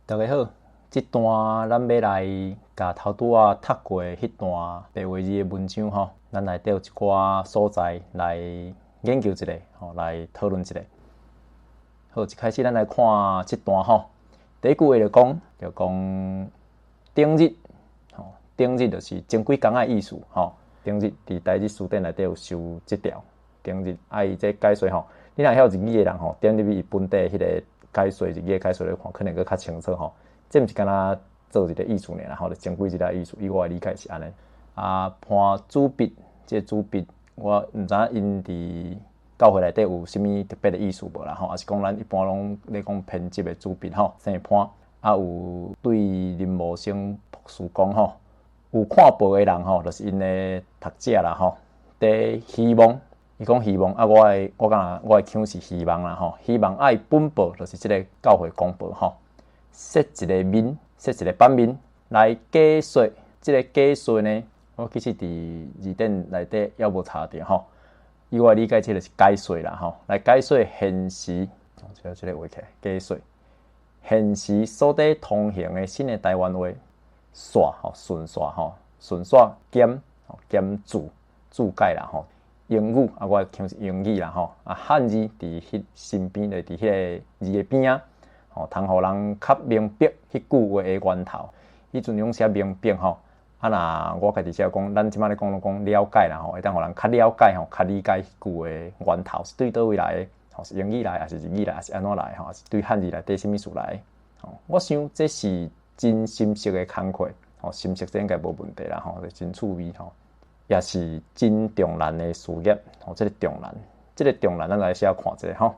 大家好，這段咱欲來共頭拄仔讀過彼段白話字的文章吼，咱內底有一寡所在來研究一下，吼，來討論一下。好，一開始咱來看這段吼，第一句話就講，就講頂日，吼，頂日就是前幾工的意思，吼。頂日佇台日辭典內底有收這條，頂日啊，伊這解說吼，你若曉日語的人吼，點入去伊本地彼个解說，日語的解說來看，可能閣較清楚吼。這毋是干焦做一个意思爾啦吼，就前幾日的意思，以我的理解是按呢。啊，潘主筆，這個主筆，我毋知影𪜶佇教會內底有啥物特別的意思無啦吼，抑是講咱一般攏咧講編輯的主筆吼，姓潘，啊有對林茂生博士講吼，有看報的人吼，就是𪜶的讀者啦吼，佇希望，伊講希望啊，我的我感覺我的腔是希望啦吼，希望愛本報就是這个教會公報吼。設一个面，設一个版面來解說。這个解說呢，我其實佇字典內底猶無查著吼。以我理解，這個是解說啦吼，來解說現時，這個這個畫起來，解說現時所佇通行的新的台灣話線吼，順線吼，順線兼兼注注解啦吼。英語啊，我腔是英語啦吼。啊，漢字佇彼身邊，就佇彼个字的邊仔。吼，通予人較明白彼句話的源頭。彼陣攏寫明白吼，啊若我家己寫講，咱這擺咧講攏講了解啦吼，會當予人較了解吼，較理解彼句話源頭是對佗位來的，吼是英語來，抑是日語來，抑是按怎來吼，抑是對漢字內底啥物事來的。吼，我想這是真深色的工課，吼，深色這應該無問題啦吼，真趣味吼，也是真重難的事業，吼，這个重難，這个重難，咱來寫看一下吼。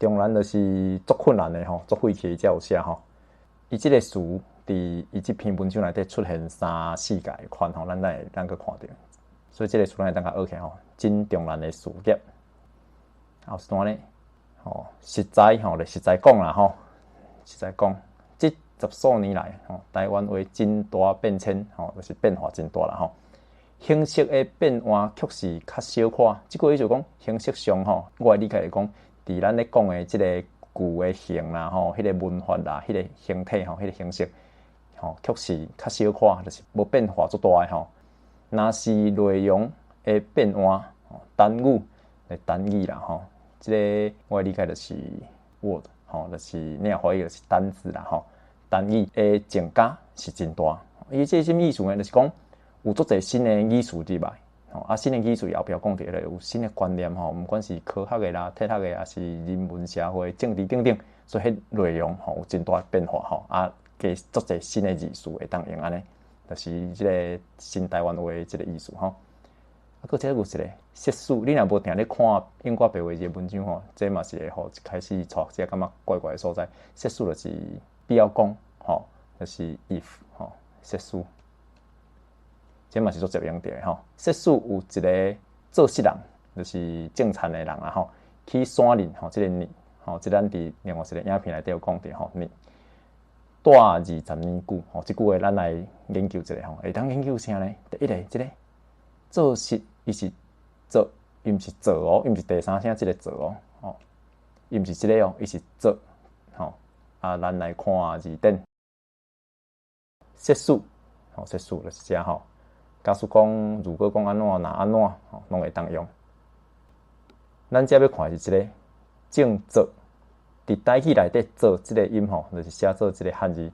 重難就是足困難的吼，足費氣才有寫吼。伊這个詞佇伊這篇文章內底出現三四屆款吼，咱來咱閣看著。所以這个詞咱會當共學起來吼，真重難的事業。後一段咧，吼，實在吼，就實在講啦吼，實在講，這十數年來吼，台灣話真大變遷吼，就是變化真大啦吼。形式的變換卻是較小可。這句意思講，形式上吼，我的理解來講，佇咱咧講的這个句的形啦吼，彼个文法啦，彼个形體吼，彼个形式吼，卻是較小可，就是無變化足大的吼。若是內容的變換，單語的單語啦吼，這个我的理解就是 word 吼，就是你若華語就是單字啦吼。單語的增加是真大。伊這啥物意思呢？就是講有足濟新的語詞入來。吼啊，新的語詞後壁講著咧有新的觀念吼，毋管是科學的啦、哲學的，抑是人文社會、政治等等，所以彼內容吼有真大的變化吼，啊，加足濟新的字詞會當用按呢，就是這个新台灣話的這个意思吼。啊，閣這個有一个設使，你若無定咧看英國白話字的文章吼，這嘛是會予一開始初學者感覺怪怪的所在。設使就是比較講吼，就是 if 吼，設使。這嘛是足濟用著的吼。設使有一个做穡人，就是種田的人啊吼，去山林吼，這个呢吼，這咱佇另外一个影片內底有講著吼，呢蹛20年久吼，這句話咱來研究一下吼，會當研究啥呢？第一个，這个做穡，伊是做，伊毋是做哦，伊毋是第三聲這个做哦，吼，伊毋是這个哦，伊是做吼。啊，咱來看字典，設使吼，設使就是這吼。假使講，如果講按怎，若按怎，吼，攏會當用。咱這欲看的是這个種做，佇台語內底做這个音吼，就是寫做這个漢字，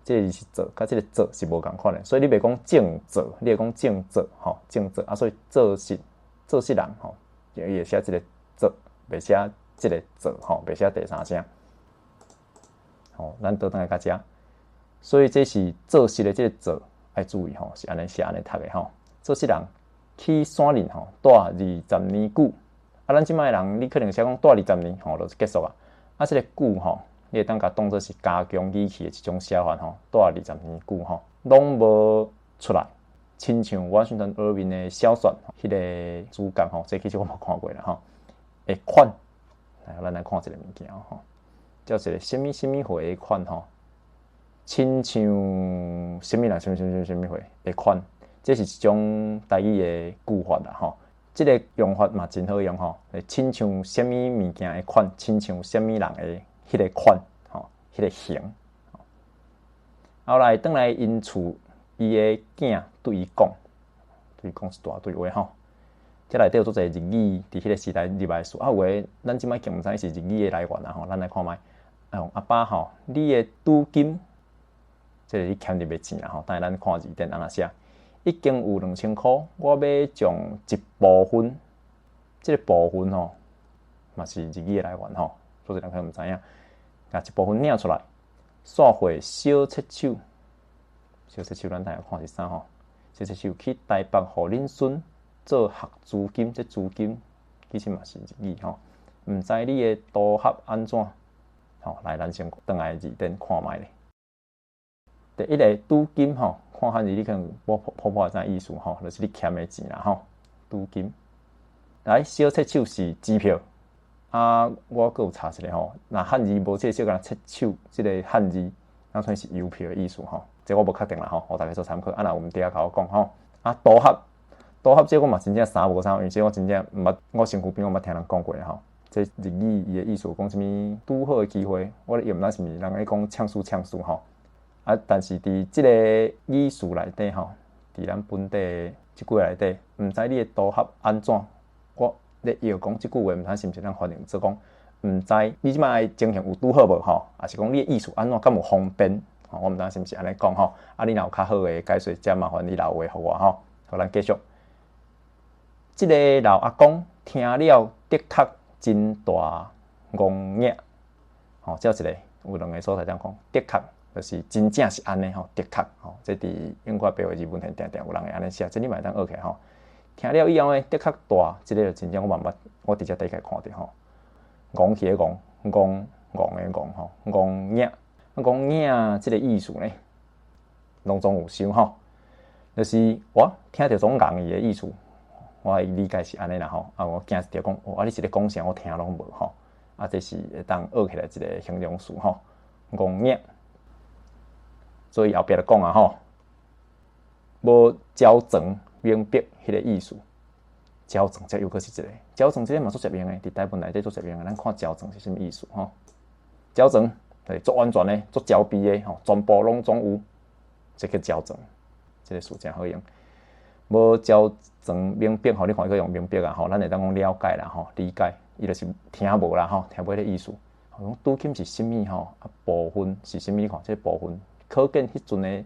這个字是做，佮這个做是無仝款的，所以你袂講種做，你會講種做，吼，種做啊，所以做穡做穡人吼，伊會寫這个做，袂寫這个做，吼，袂寫第三聲。吼，咱倒轉來較遮，所以這是做穡的這个做。愛注意吼，是按呢寫按呢讀的吼。做穡人去山林吼，蹛二十年久。啊，咱這擺的人，你可能寫講蹛二十年吼，就是結束啊。啊，這个久吼，你會當共當做是加強語氣的一種寫法吼。蹛二十年久吼，攏無出來。親像華盛頓厄文的小說，彼个主角吼，這其實我無看過啦吼。的款，來，咱來看一个物件吼，叫一个啥物啥物會的款吼。親像啥物人，啥物啥物啥物會的款，這是一種台語的句法啦吼。這个用法嘛真好用吼，親像啥物物件的款，親像啥物人的彼个款吼。彼个形。後來轉來𪜶厝，伊的囝對伊講，對伊講一大堆話吼。這內底有足濟日語，佇彼個時代入來詞，啊有的咱這擺已經毋知是日語的來源啊吼。咱來看覓，啊阿爸吼，你的拄金，這個你欠入的錢啊吼，等下咱看字典按怎寫，已經有2000箍，我欲將一部分，這個部分吼，嘛是日語的來源吼，足濟人可能毋知影，共一部分領出來，煞匯小切手，小切手咱等下看是啥吼，小切手去台北予恁孫做學資金，這資金其實嘛是日語吼，毋知你的賭合按怎？吼，來咱先轉來字典看覓咧。第一个拄金吼，看漢字你可能無普普會知意思吼，就是你欠的錢啦吼。拄金，來小切手是支票啊，我閣有查一下吼，若漢字無這個小敢若切手，這個漢字，那算是郵票的意思吼。這我無確定啦吼，予大家做參考。啊，若有毋對啊，共我講吼。啊，賭合。賭合這我嘛真正啥無啥，因為這我真正毋捌，我身軀邊我毋捌聽人講過吼。這日語伊的意思講啥物拄好的機會，我咧用毋知是毋是人咧講嗆輸嗆輸吼。啊，但是佇這個語詞內底吼，佇咱本地這句內底，毋知你的賭合按怎？我咧伊講這句話，毋知是毋是咱翻譯做講，毋知你這擺情形有拄好無吼？抑是講你的意思按怎敢有方便？吼，我毋知是毋是按呢講吼。啊，你若有較好的解說，才麻煩你留話予我吼。好，咱繼續。這个老阿公聽了，的確真大戇額。吼，這一个有兩个所在這樣講，的確就是真正是按呢吼，的確吼，這佇英國白話字文獻定定有人會按呢寫，這你嘛會當學起來吼。聽了以後呢，的確大，這个就真正我嘛毋捌，我直接第一擺看著吼，戇起的戇，戇戇的戇吼，戇額，戇額這个意思呢，攏總有想吼，就是我聽著總戇伊的意思。我的理解是按呢啦吼，啊，我驚一著講，哦，啊，你是咧講啥？我聽攏無吼，啊，這是會當學起來一个形容詞吼，戇額。所以後壁就講啊吼，無焦轉明白彼个意思，焦轉這又閣是一个，焦轉這个嘛足實用的，佇台文內底足實用的。咱看焦轉是啥物意思吼？焦轉就是足完全的、足焦備的吼，全部攏總有，這叫焦轉，這个詞誠好用。無焦轉明白吼，你看伊閣用明白啊吼，咱會當講了解啦吼，理解，伊就是聽無啦吼，聽無彼个意思。講拄金是啥物吼？啊，部分是啥物？你看這個部分，可見彼陣的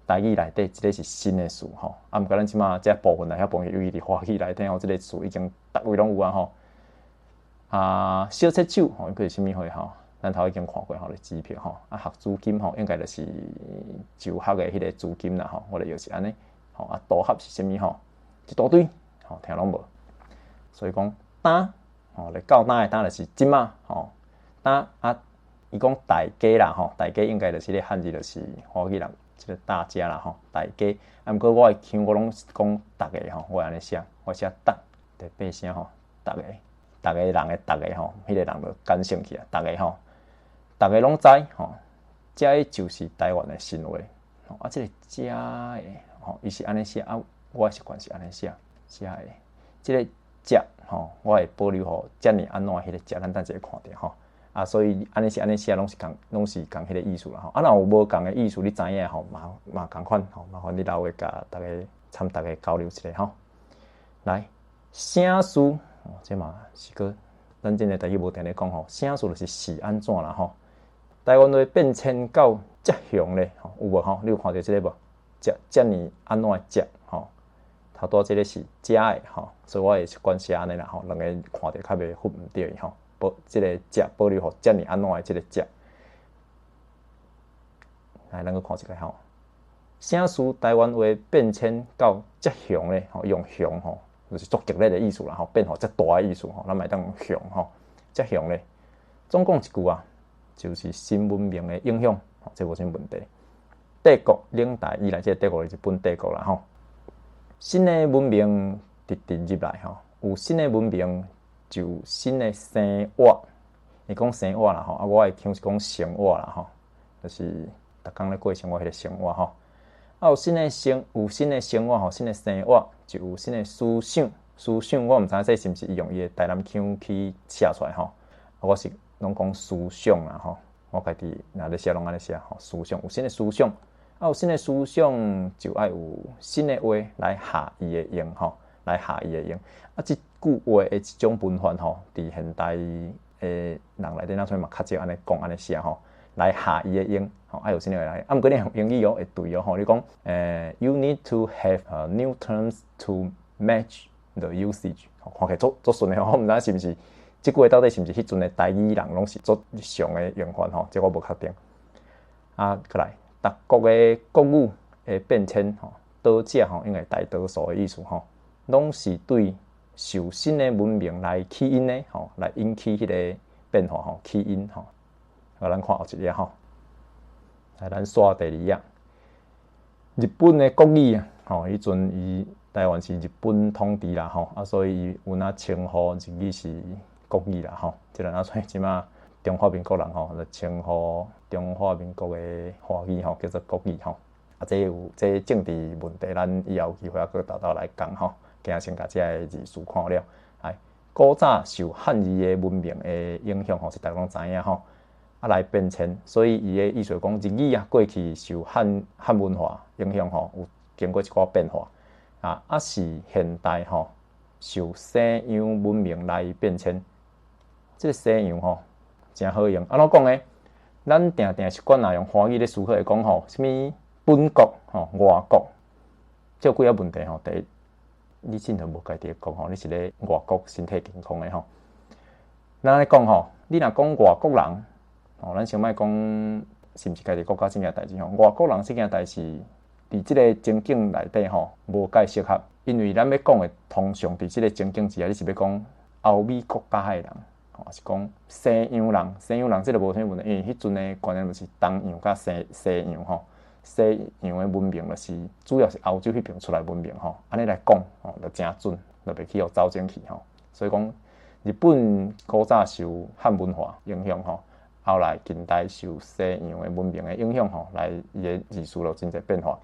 台語內底，這个是新的詞吼。啊，毋過咱這馬這部分來遐部分，尤其佇華語內底吼，這个詞已經逐位攏有啊吼。啊，小切手吼，伊閣是啥物貨吼？咱頭已經看過吼，支票吼，啊，學資金吼，應該就是就學的彼個資金啦吼，我咧又是按呢。吼啊，賭合是啥物吼？一大堆吼，聽攏無。所以講，今吼，咧到今的今就是這馬吼，今啊，伊講大家啦吼，大家應該就是咧漢字就是華語人這个大家啦吼，大家。啊，毋過我的腔我攏講逐个吼，我按呢寫，我寫逐，第八聲吼，逐个，逐个人的逐个吼，彼个人就簡省去啊，逐个吼，逐个攏知吼，這就是台灣的神話。啊，這个遮的。吼，伊是按呢寫啊，我習慣是按呢寫，遮的，這个遮吼，我會保留予遮爾按怎彼个遮，咱等一下看著吼。啊，所以按呢寫按呢寫，攏是仝，攏是仝彼個意思啦吼。啊，若有無仝的意思，你知影吼，嘛嘛仝款吼，麻煩你留話共大家參大家交流一下吼。來，啥事？哦，這嘛是閣咱這个台語無定咧講吼，啥事就是是按怎啦吼。台灣話變遷到遮雄咧，吼有無吼？你有看著這个無？遮遮爾按怎遮吼？頭拄這个是遮的吼，所以我會習慣寫按呢啦吼，兩個看著較袂混毋著吼。保這个遮保留予遮爾按怎的這个遮。來，咱閣看一下吼。啥事台灣話變遷到遮雄咧？吼，用雄吼，就是足激烈的意思啦吼，變予遮大的意思吼，咱嘛會當用雄吼，遮雄咧。總共一句啊，就是新文明的影響，這無啥物問題。帝國領代以來，這個帝國是日本帝國啦吼。新的文明直直入來吼，有新的文明就有新的生活。伊講生活啦吼，啊，我的腔是講生活啦吼，就是逐工咧過生活彼个生活吼。啊，有新的生活吼，新的生活就有新的思想。思想我毋知影這是毋是伊用伊的台南腔去寫出來吼。啊，我是攏講思想啦吼。我家己若咧寫攏按呢寫吼，思想有新的思想，啊有新的思想就愛有新的話來合伊的用吼，來合伊的用。啊，這句話的這種文法吼，佇現代的人內底，咱所以嘛較少按呢講按呢寫吼，來合伊的用，吼，愛有新的話來。啊，毋過你用英語哦會對哦吼，你講you need to have new terms to match the usage，看起來足足順的吼，我毋知是毋是。這句話到底是毋是彼陣的台語人攏是足日常的用法吼？這我無確定。啊，閣來，逐國的國語的變遷吼，多者吼，應該大多數的意思吼，攏是對受新的文明來起因的吼，來引起彼个變化吼，起因吼。啊，咱看後一頁吼，來咱煞第二頁。日本的國語啊，吼，彼陣伊台灣是日本統治啦吼，啊，所以伊有哪稱呼日語是國語啦吼，這個啊，所以這馬中華民國人吼，就稱呼中華民國的華語吼，叫做國語吼。啊，這有這政治問題，咱以後有機會閣沓沓來講吼。今仔先共這个字詞看了。來，古早受漢字的文明的影響吼，是大家攏知影吼。啊，來變遷，所以伊的意思講，日語啊，過去受漢文化影響吼，有經過一寡變化。啊，啊是現代吼，受西洋文明來變遷。這个西洋吼，誠好用。按怎講呢？咱定定習慣若用華語咧思考會講吼，啥物本國吼、外國，這有幾个問題吼。第一，你真正無家己的國吼，你是咧外國身體健康的吼。咱按呢講吼，你若講外國人，吼，咱先莫講是毋是家己國家這件代誌吼。外國人這件代誌，佇這个情境內底吼，無蓋適合，因為咱欲講的通常佇這个情境之下，你是欲講歐美國家的人。抑是講西洋人，西洋人這个無啥物問題，因為彼陣的觀念就是東洋佮西洋吼，西洋的文明就是主要是歐洲彼邊出來文明吼，按呢來講吼，就誠準，就袂去予走進去吼。所以講，日本古早受漢文化影響吼，後來近代受西洋的文明的影響吼，來伊的字詞就真濟變化，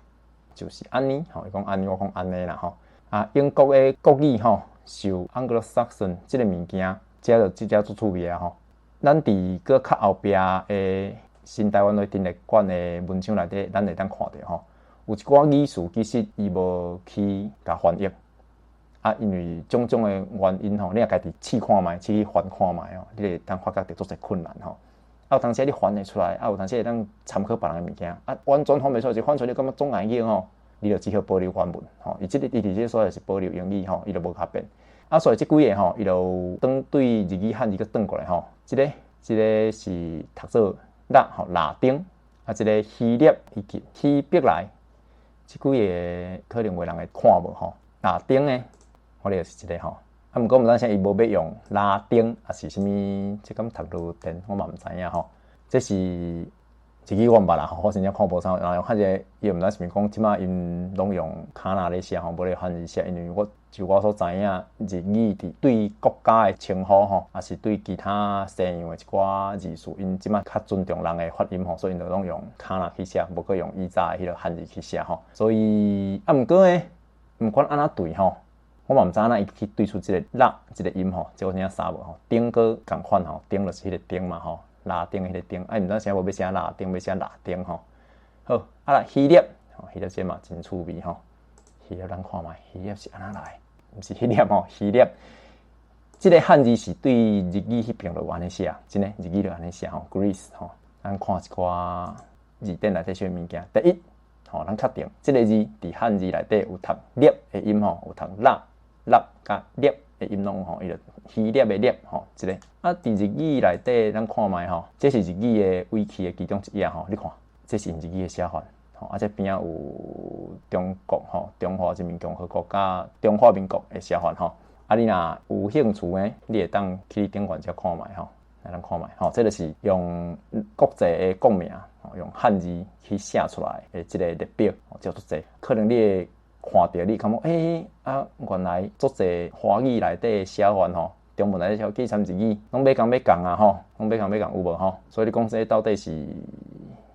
就是按呢吼，伊講按呢，我講按呢啦吼。啊，英國的國語吼，受 Anglo-Saxon 這个物件。這就這遮足趣味啊吼！咱佇閣較後壁的新台灣陳列館的文章內底，咱會當看著吼，有一寡語詞其實伊無去共翻譯啊，因為種種的原因吼，你若家己試看覓，試去翻看覓吼，你會當發覺著足濟困難吼。啊，有當時你翻會出來，啊，有當時會當參考別人的物件，啊，完全翻袂出來，就翻出來你感覺總礙眼吼，你就只好保留原文吼。伊這个伊佇這个所在是保留英語吼，伊就無較變。啊，所以這幾个吼，伊就轉對日語漢字閣轉過來吼。這个這个是讀做拉吼拉丁，啊，這个希臘以及希伯來，這幾个可能有人會看無吼。拉丁呢，我咧就是這个吼。啊，毋過毋知啥伊無欲用拉丁，抑是啥物？這敢讀盧丁，我嘛毋知影吼。這是日語我毋捌啦吼，我真正看無啥。然後較濟伊毋知是毋是講這馬𪜶攏用卡納咧寫吼，無咧漢字寫，因為我就我所知影，日語佇對國家的稱呼吼，抑是對其他西洋的一寡字詞，𪜶這馬較尊重人的發音吼，所以𪜶就攏用卡納去寫，無閣用以早的彼个漢字去寫吼。所以啊，毋過呢，毋管按怎對吼，我嘛毋知按怎伊去對出這个拉這个音吼，這我真正啥無吼。丁閣仝款吼，丁就是彼个丁嘛吼。拉丁彼个丁，啊，毋知啥無欲寫拉丁，欲寫拉丁吼。好，啊來希臘，希臘這嘛真趣味吼。希臘咱看覓，希臘是按怎來？毋是彼粒吼，希臘。這个漢字是對日語彼邊就按呢寫，真的日語就按呢寫吼，Greece 吼。咱看一寡字典內底啥物件。第一，吼，咱確定這个字佇漢字內底有讀粒的音吼，有讀拉、粒佮粒的音攏有吼，伊就希臘的臘吼，這个。啊，佇日語內底，咱看覓吼，這是日語的圍棋的其中一頁吼，你看，這是𪜶日語的寫法吼，啊，這邊仔有中國吼，中華人民共和國佮中華民國的寫法吼。啊，你若有興趣呢，你會當去頂懸遮看覓吼，來咱看覓吼，這就是用國際的國名，用漢字去寫出來的這個列表，叫足濟。可能你會看著你感覺，欸，啊，原來足濟華語內底的寫法吼。中文內底寫記參日語，攏欲仝欲仝啊吼，攏欲仝欲仝有無吼？所以你講這到底是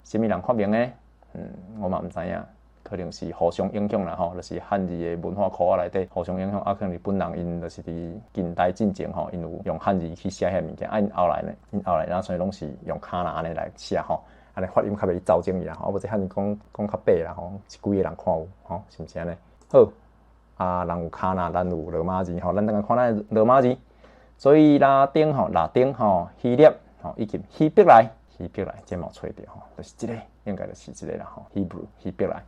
啥物人發明的？嗯，我嘛毋知影，可能是互相影響啦吼，就是漢字的文化庫仔內底互相影響，啊，可能日本人𪜶就是佇近代進前吼，𪜶有用漢字去寫彼個物件，啊，𪜶後來呢，𪜶後來若像攏是用卡那按呢來寫吼，按呢發音較袂走正去啦吼，啊無這漢字講講較白啦吼，是幾个人看有吼，是毋是按呢？好，啊，人有卡那，咱有羅馬字吼，咱等下看咱羅馬字，所以拉丁吼、拉丁吼、希臘吼以及希伯來。希伯來，這嘛有揣著吼，就是這個，應該就是這個啦吼。Hebrew 希伯來，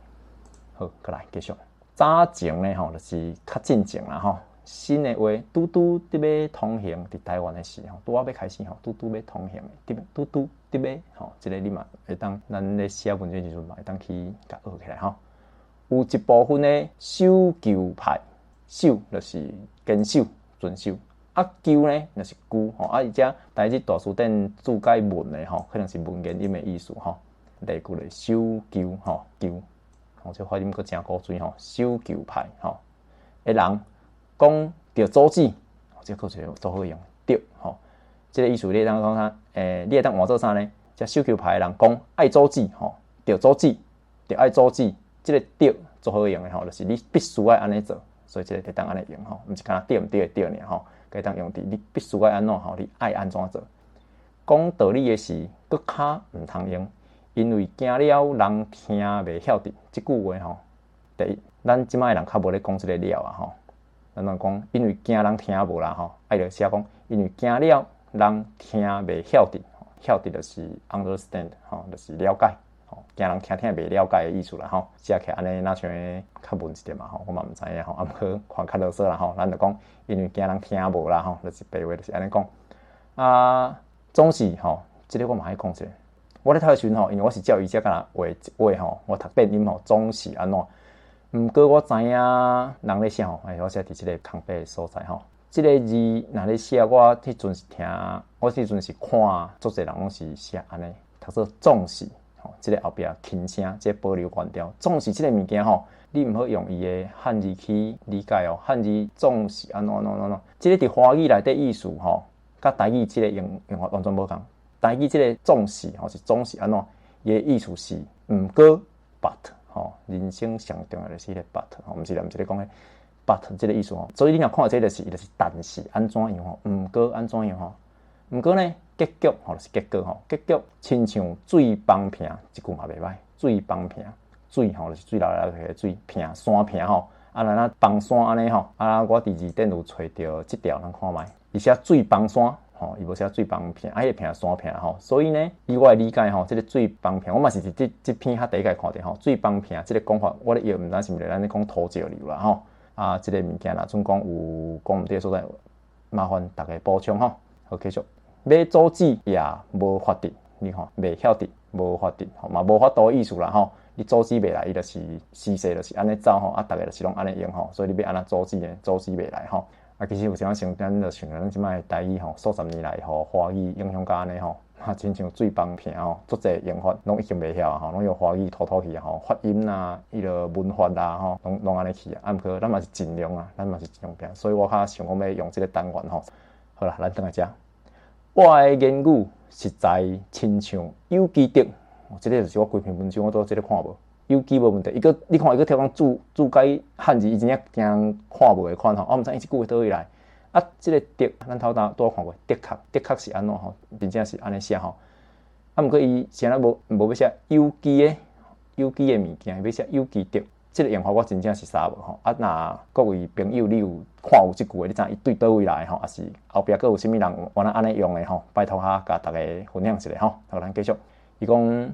好，閣來繼續。早前呢吼，就是較進前啦吼。新的話拄拄佇欲通行佇台灣的時候，拄仔欲開始吼，拄拄欲通行的，佇拄拄佇欲吼，這個你嘛會當，咱咧寫文章時陣嘛會當去共學起來吼。有一部分的守舊派，守就是堅守、遵守。啊，舊呢，就是舊吼，啊，而且台語大辭典注解文的吼，可能是文言音的意思吼。例句咧，守舊吼，舊，吼，這發音閣誠古錐吼，守舊派吼，的人講著阻止，這閣一個足好用，著吼，這個意思你會當講啥？你會當換做啥呢？這守舊派的人講愛阻止吼，著阻止，著愛阻止，這個著足好用的吼，就是你必須愛按呢做，所以這個會當按呢用吼，毋是干焦對毋對的對爾吼。會當用佇你必須愛按怎吼，你愛按怎做。講道理的時，閣較毋通用，因為驚了人聽袂曉得。這句話吼，第一，咱這擺的人較無咧講這個了啊吼。咱攏講，因為驚人聽無啦吼，愛著寫講，因為驚了人聽袂曉得，曉得就是 understand 吼，就是了解。驚人聽聽袂了解的意思啦吼，寫起來按呢若像較文一點嘛吼，我嘛毋知影吼，啊毋過看較囉嗦啦吼，咱就講，因為驚人聽無啦吼，就是白話就是按呢講。啊，總是吼，這個我嘛愛講一下。我咧讀的時陣吼，因為我是照伊這敢若畫一畫吼，我讀變音吼，總是按怎。毋過我知影人咧寫吼，哎，我寫佇這個空白的所在吼。這個字若咧寫，我彼陣是聽，我彼陣是看，足濟人攏是寫按呢，讀做總是。吼，這個後壁輕聲，這個保留原調，總是這個物件吼，你毋好用伊的漢字去理解哦。漢字總是按怎按怎按怎，這個佇華語內底意思吼，佮台語這個用用法完全無仝。台語這個總是吼是總是按怎，伊的意思是毋過 but 吼，人生上重要就是彼個 but 吼，毋是啦，毋是咧講彼 but 這個意思吼。所以你若看這個就是伊就是但是按怎樣吼，毋過按怎樣吼，毋過呢？結局吼就是結果吼，結局親像水枋坪，這句嘛袂䆀。水枋坪，水吼就是水流來流去的水，坪山坪吼，啊，若枋山按呢吼，啊，我佇字典有揣著這條，咱看覓，伊寫水枋山吼，伊無寫水枋坪，啊，彼個坪山坪吼，所以呢，以我的理解吼，這個水枋坪，我嘛是佇這這篇較第一擺看著吼，水枋坪這個講法，我咧臆毋知是毋是咱咧講土石流啦吼，啊，這個物件若準講有講毋對的所在，麻煩逐家補充吼，好，繼續。欲阻止也無法得，你看袂曉得，無法得，吼嘛無法度意思啦吼。你阻止袂來，伊就是時勢就是按呢走吼，啊，逐家就是攏按呢用吼，所以你欲按怎阻止呢？阻止袂來吼。啊，其實有啥想，咱就想咱這擺台語吼，數十年來予華語影響甲按呢吼，啊，親像水枋坪吼，足濟用法攏已經袂曉啊吼，攏用華語塗塗去啊吼，發音啊，彼個文法啊吼，攏攏按呢去啊。啊，毋過咱嘛是盡量啊，咱嘛是盡量拼，所以我較想講欲用這個單元吼。好啦，咱轉來遮。我的言語實在親像有機的，這個就是我規篇文章我都這個看無有機無問題。伊閣你看伊閣跳講注注解漢字，伊真正驚看無的款吼。我毋知伊這句話佗位來。啊，這個的咱頭拄拄看過，的確的確是按怎吼，真正是按呢寫吼。啊，毋過伊啥物無無欲寫有機的有機的物件，欲寫有機的。這個用法我真正是啥無吼。啊，若各位朋友你有看有這句話，你知伊對佗位來吼，抑是後壁閣有啥物人原來按呢用的吼？拜託哈，共逐家分享一下吼。好，咱繼續。伊講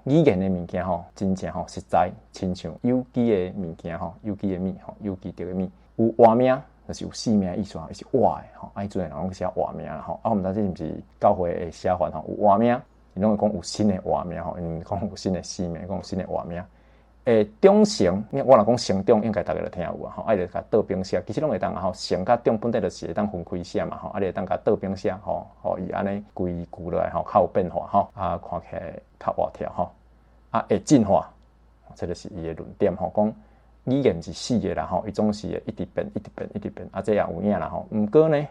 語言的物件吼，真正吼實在親像有機的物件吼，有機的物吼，有機的物有活命，就是有生命的意思吼，伊是活的吼。啊，彼陣的人攏寫活命啦吼。啊，我毋知這是毋是教會的寫法吼，有活命，𪜶攏會講有新的活命吼，𪜶講有新的生命，講有新的活命。會長成，我若講成長，應該逐家就聽有啊吼。啊，伊就共倒反寫，其實攏會當啊吼。成佮長本底就是會當分開寫嘛吼。啊，你會當共倒反寫吼，予伊按呢規句落來吼，較有變化吼。啊，看起來較活跳吼。啊，會進化，這就是伊的論點吼。講語言是死的啦吼，伊總是會一直變，一直變，一直變。啊，這也有影啦吼。毋過呢，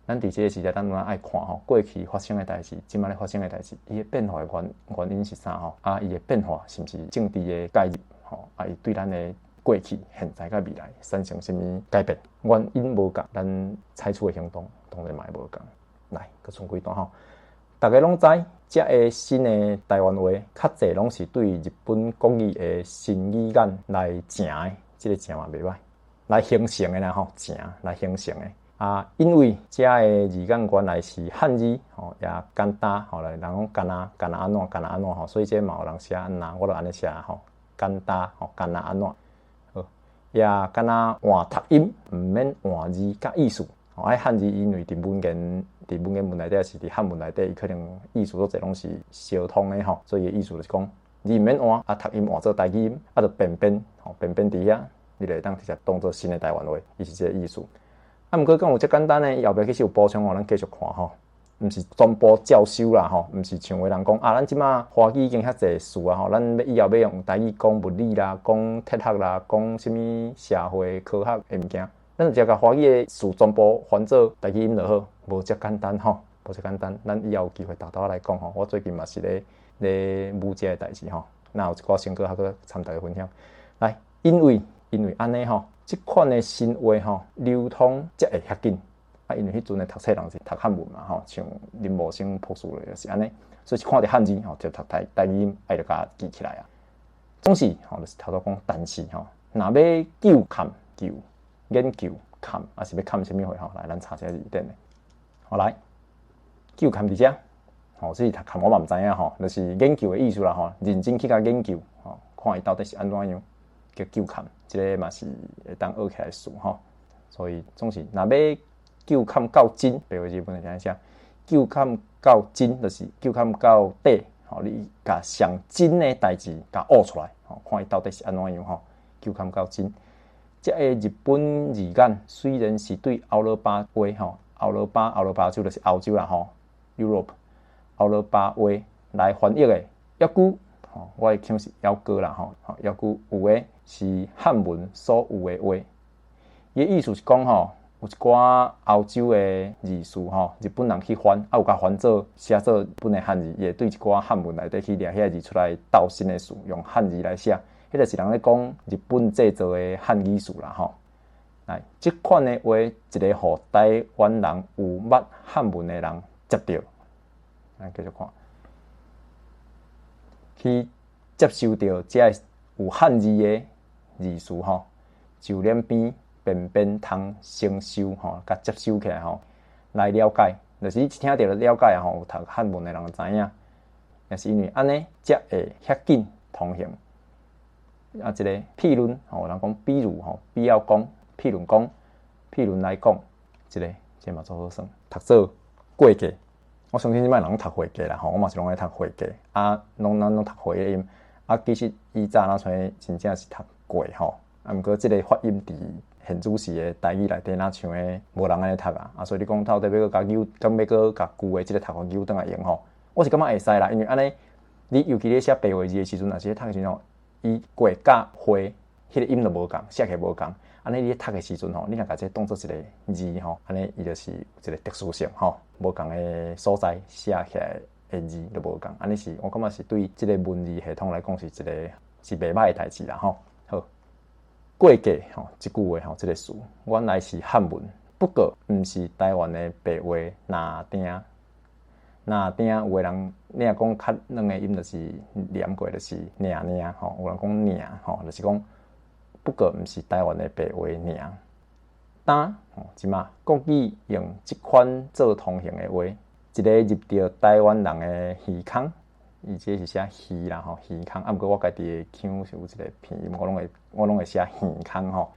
咱佇這個時代，咱攏愛看吼，過去發生的代誌，這擺咧發生的代誌，伊的變化的原原因是啥吼？啊，伊的變化是毋是政治的介入？吼，啊，伊對咱的過去、現在佮未來產生啥物改變？原因無仝，咱採取的行動當然嘛會無仝。來，閣剩幾段吼，逐家攏知，遮个新的台灣話，較濟攏是對日本國語的新語眼來成的，這个成嘛袂䆀，來形成的啦吼，成來形成的。啊，因為遮个字眼原來是漢字吼，也簡單吼，來人講敢若敢若按怎敢若按怎吼，所以這嘛有人寫按那，我就按呢寫吼，簡單吼，敢若按怎，好，也敢若換讀音，毋免換字佮意思。吼，啊漢字因為佇文言佇文言文內底，是佇漢文內底，伊可能意思都濟攏是相通的吼，所以意思就是講字毋免換，啊讀音換做台語音，啊就變變吼變變佇遐，你就會當直接當做新的台灣話，伊是這个意思。啊，毋過敢有遮簡單呢？伊後壁其實有補充哦，咱繼續看吼，毋是全部照收啦吼，毋是像有人講啊，咱這馬華語已經遐濟詞啊吼，咱欲以後欲用台語講物理啦、講哲學啦、講啥物社會科學的物件，咱就直接共華語的詞全部翻做台語音就好，無遮簡單吼，無遮簡單。咱以後有機會沓沓仔來講吼。我最近嘛是咧咧舞這个代誌吼，若有一寡成果，還閣參逐家分享。來，因為因為按呢吼。這款的新話吼，流通才會遐緊啊！因為彼陣的讀冊人是讀漢文嘛吼，像林茂生博士就是按呢，所以是看著漢字吼，就讀台台語音，伊就共記起來啊。總是吼，就是頭拄講，但是吼，若欲究勘究研究勘，抑是欲勘啥物貨吼？來，咱查一下字典的。好來，究勘佇遮，吼，這是讀勘我嘛毋知影吼，就是研究的意思啦吼，認真去共研究吼，看伊到底是按怎樣。叫究勘，這个嘛是會當學起來詞吼。所以總是若欲究勘到真，白話字本來是按呢寫，究勘到真就是究勘到底，吼，你共上真的代誌共挖出來，吼，看伊到底是按怎樣吼。究勘到真，這个日本字眼雖然是對歐羅巴話吼，歐羅巴歐羅巴洲就是歐洲啦吼，Europe 歐羅巴話來翻譯的，抑閣吼，我的腔是猶閣啦吼，抑閣有的是漢文所有的話，伊的意思是講吼，有一寡歐洲的字詞吼，日本人去翻，啊有共翻做寫做日本的漢字，伊會對一寡漢文內底去掠遐个字出來鬥新的詞，用漢字來寫，彼个是人咧講日本製造的漢語詞啦吼。來，這款的話，一个予台灣人有捌漢文的人接著，來繼續看，去接受著這个有漢字的字詞吼，就兩邊便便通承受吼，共接收起來吼，來了解，就是你一聽著就了解吼，有讀漢文的人就知影，也是因為按呢，才會遐緊通行。啊，這個譬如吼，有人講比如吼，比較講，譬如講，譬如來講，這个這嘛足好耍，讀做過價。我相信這擺人攏讀會計啦吼，我嘛是攏愛讀會計，啊，攏咱攏讀會的音，啊，其實以早若像真正是讀過吼，啊，毋過這个發音佇現主時的台語內底，若像个無人按呢讀啊，啊，所以你講到底欲閣共糾，敢欲閣共舊的這个讀法糾轉來用吼，我是感覺會使啦，因為按呢，你尤其咧寫白話字的時陣，若是咧讀的時陣吼，伊過佮會彼个音就無仝，寫起來無仝。按呢你咧讀的時陣吼，你若共這當做一个字吼，按呢伊就是有一个特殊性吼，無仝的所在寫起來的字就無仝。按呢是我感覺是對這个文字系統來講是一个是袂䆀的代誌啦吼。好，過價吼，這句話吼，這个詞原來是漢文，不過毋是台灣的白話若定若定有的人，你若講較軟的音，就是念過就是爾爾吼，有人講爾吼，就是講不過毋是台灣的白話爾。當吼，這馬國語用這款做通行的話，一个入著台灣人的耳空，伊這是寫耳啦吼，耳空。啊，毋過我家己的腔是有一个鼻音，我攏會我攏會寫耳空吼。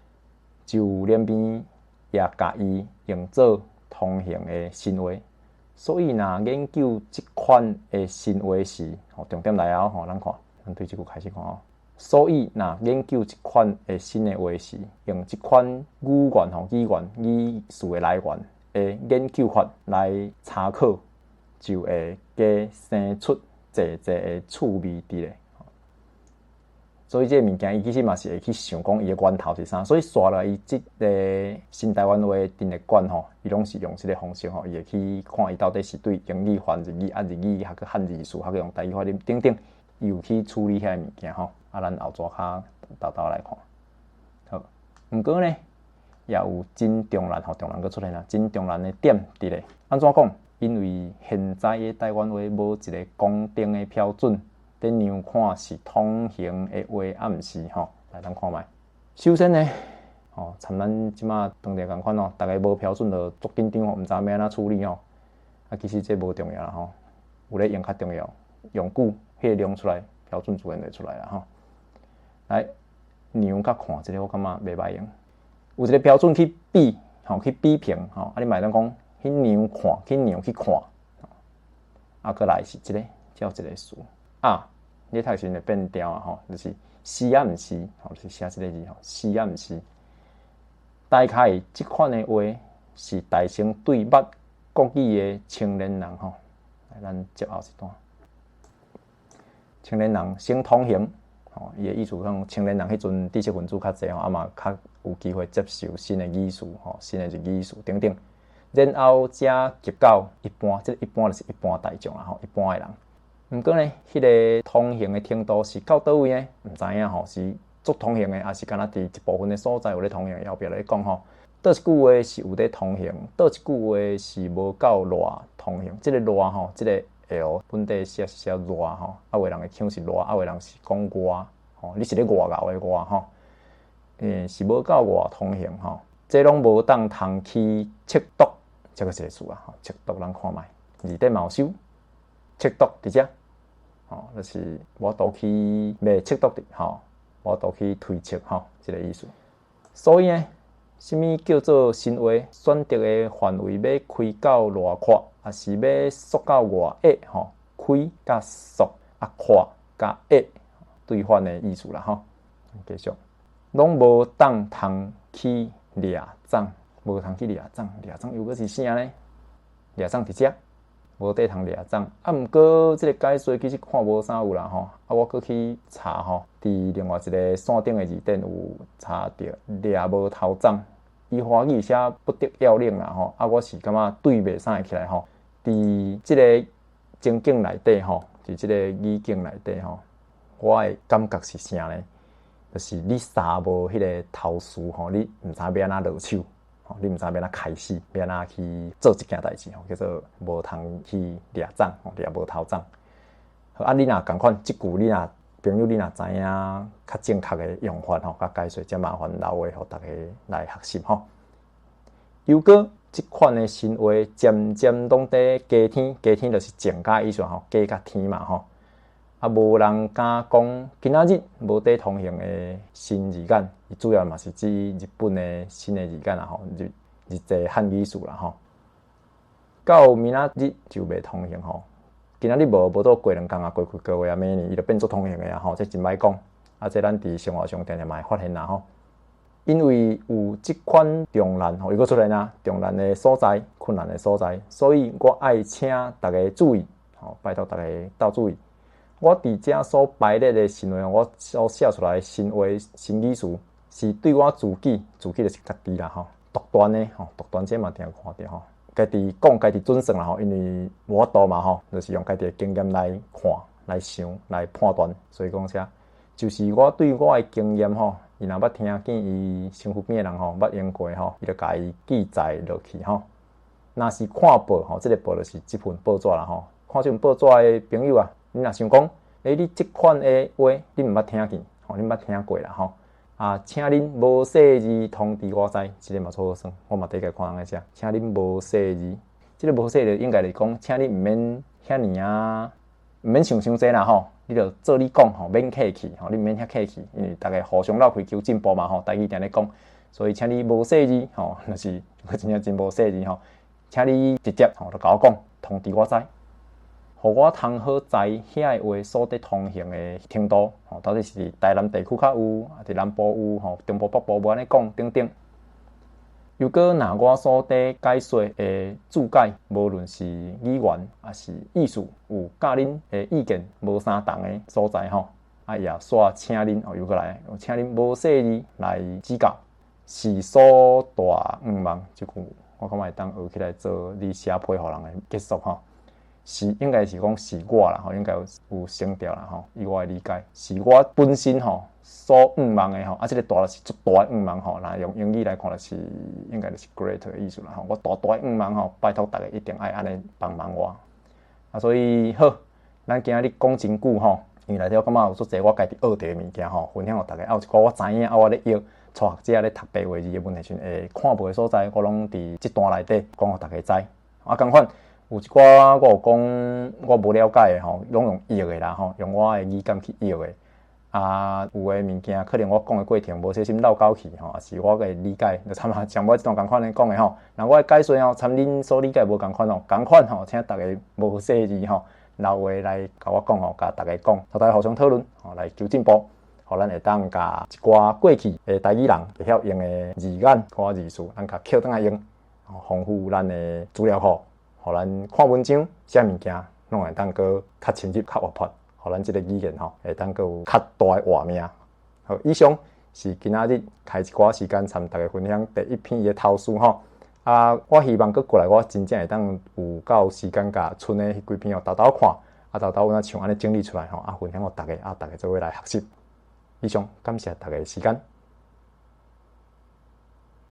就兩邊也共伊用做通行的新話，所以若研究這款的新話時，吼，重點來啊吼，咱看，咱對這句開始看哦。所以若研究這款的新的話時，用這款語源吼語源語詞的來源的研究法來查考，就會加生出濟濟的趣味佇咧。所以這个物件，伊其實嘛是會去想講伊的源頭是啥。所以紲來伊這个新台灣話陳列館吼，伊攏是用這个方式吼，伊會去看伊到底是對英語翻日語啊，日語抑閣漢字詞，抑閣用台語發音等等，伊有去處理遐个物件吼。啊，咱後逝較沓沓來看。好，毋過呢，也有真重難吼，重難閣出現啊，真重難的點佇咧。按怎講？因為現在的台灣話無一个公定的標準，佇量看是通行的話，抑毋是吼？來，咱看覓。首先呢，吼，參咱這馬當地仝款吼，逐个無標準就足緊張吼，毋知影欲按怎處理吼。啊，其實這無重要啦吼，有咧用較重要，用久，彼个量出來，標準自然會出來啦吼。來，量佮看這个，我感覺袂䆀用。有一个標準去比，吼，去比評，吼，啊，你嘛會當講去量看，去量去看。啊，閣來是這个，照這个詞啊，你讀時陣會變調啊，吼，就是是抑毋是，吼，就是寫這个字吼，是抑毋是。大概這款的話是大乘對捌國語的青年人吼，來，咱接後一段。青年人先通行，吼，伊的意思講青年人彼陣知識分子較濟吼，啊嘛較有機會接受新的語詞吼，新的日語詞等等，然後才及到一般，這个一般就是一般大眾啦吼，一般的人。毋過呢，彼个通行的程度是到佗位呢？毋知影吼，是足通行的，抑是干焦佇一部分的所在有咧通行？後壁咧講吼，佗一句話是有咧通行，佗一句話是無夠賴通行。這个賴吼，這个 L 本底寫是寫賴吼，啊有的人的腔是賴，啊有的人是講外吼，你是咧外𠢕的外吼，是無夠賴通行吼，這攏無當通去測度，這个一个詞啊，吼，測度咱看覓，字典嘛有收，測度佇遮，吼，就是無法度去袂測度佇吼，無法度去推測吼，這个意思。所以呢，啥物叫做新話？選擇的範圍欲開到偌闊，抑是欲縮到偌狹吼？開佮縮，啊闊佮狹，對反的意思啦吼。繼續，攏無當通去掠摠，無通去掠摠，掠摠又閣是啥呢？掠摠佇遮，無地通掠摠。啊，毋過這个解說其實看無啥有啦吼。啊，我閣去查吼，佇另外一个線頂的字典有查著掠無頭摠，伊華語寫不得要領啦吼。啊，我是感覺對袂啥會起來吼。佇這个情境內底吼，佇這个語境內底吼，我的感覺是啥呢？就是你查無彼个頭緒吼，你毋知欲按怎落手，吼，你毋知欲按怎開始，欲按怎去做這件代誌吼，叫做無通去掠摠，吼，掠無頭摠。好，啊，你若仝款，這句你若朋友你若知影較正確的用法吼，佮解說，才麻煩留話予逐家來學習吼。又閣這款的新話，漸漸攏佇加添，加添就是增加意思吼，加佮添嘛吼。啊，無人敢講今仔日無佇通行的新字眼，伊主要嘛是指日本的新的字眼啦吼，日日濟漢語詞啦吼。到明仔日就袂通行吼。今仔日無無到過兩工啊，過幾個月啊，明年伊就變做通行的啊吼，這真歹講。啊，這咱佇生活上定定嘛會發現啦吼。因為有這款重難吼，又閣出現啊，重難的所在，困難的所在，所以我愛請逐家注意，吼，拜託逐家鬥注意。我佇遮所排列的新話，我所寫出來的新話、新語詞，是對我自己，自己就是家己啦吼，獨斷的吼，獨斷這嘛定看著吼，家己講家己準算啦吼，因為無法度嘛吼，就是用家己的經驗來看、來想、來判斷，所以講啥，就是我對我的經驗吼，伊若捌聽見伊身軀邊的人吼，捌用過吼，伊就共伊記載落去吼。若是看報吼，這个報就是這份報紙啦吼，看這份報紙的朋友啊。你若想講，欸，你這款的話，你毋捌聽見，吼，你毋捌聽過啦，吼。啊，請恁無細膩通知我知，這个嘛足好耍，我嘛第一擺看人咧寫，請恁無細膩，這个無細膩應該是講，請你毋免遐爾仔，毋免想傷濟啦，吼，你就做你講，吼，免客氣，吼，你毋免遐客氣，因為逐家互相鬥開求進步嘛，吼，台語定咧講，所以請你無細膩，吼，就是我真正真無細膩，吼，請你直接，吼，就共我講，通知我知。予我通好知遐个話所佇通行的程度，吼，到底是佇台南地區較有，抑佇南部有，吼，中部北部無按呢講等等。又閣若我所佇解說的注解，無論是語言抑是意思，有佮恁的意見無相仝的所在，吼，啊也煞請恁哦，又閣來，請恁無細膩來指教，是所大願望。這句我感覺會當學起來做你寫批予人的結束，吼。是應該是講是我啦吼，應該有省掉啦吼。以我的理解，是我本身吼所向望的吼，啊，這個大是足大的向望吼。若用英語來看，就是應該就是 great 的意思啦吼。我大大的向望吼，拜託大家一定愛按呢幫忙我。啊，所以好，咱今仔日講真久吼，因為內底我感覺有足濟我家己學著的物件吼，分享予大家。啊，有一寡我知影啊，我咧學初學者咧讀白話字的問題時陣會看無的所在，我攏佇這段內底講予大家知。啊，仝款有一寡我有講我無了解的吼，攏用譯的啦吼，用我的語感去譯的。啊，有的物件可能我講的過程無小心漏口氣吼，抑是我的理解，就參像我這段仝款咧講的吼。若我的解說吼，參恁所理解無仝款吼，仝款吼，請大家無細膩吼，留話來共我講吼，共大家講，大家互相討論吼，來求進步，予咱會當共一寡過去的台語人會曉用的字眼、寡字詞，咱共抾轉來用，豐富咱的資料庫，予咱看文章、寫物件，攏會當閣較深入、較活潑，予咱這個語言吼會當閣有較大的活命。好，以上是今仔日開一寡時間，參大家分享第一篇的頭緒吼。啊，我希望閣過來，我真正會當有夠時間，共賰的彼幾篇哦，沓沓看，啊，沓沓有若像按呢整理出來吼，啊，分享予大家，啊，大家做伙來學習。以上，感謝大家的時間。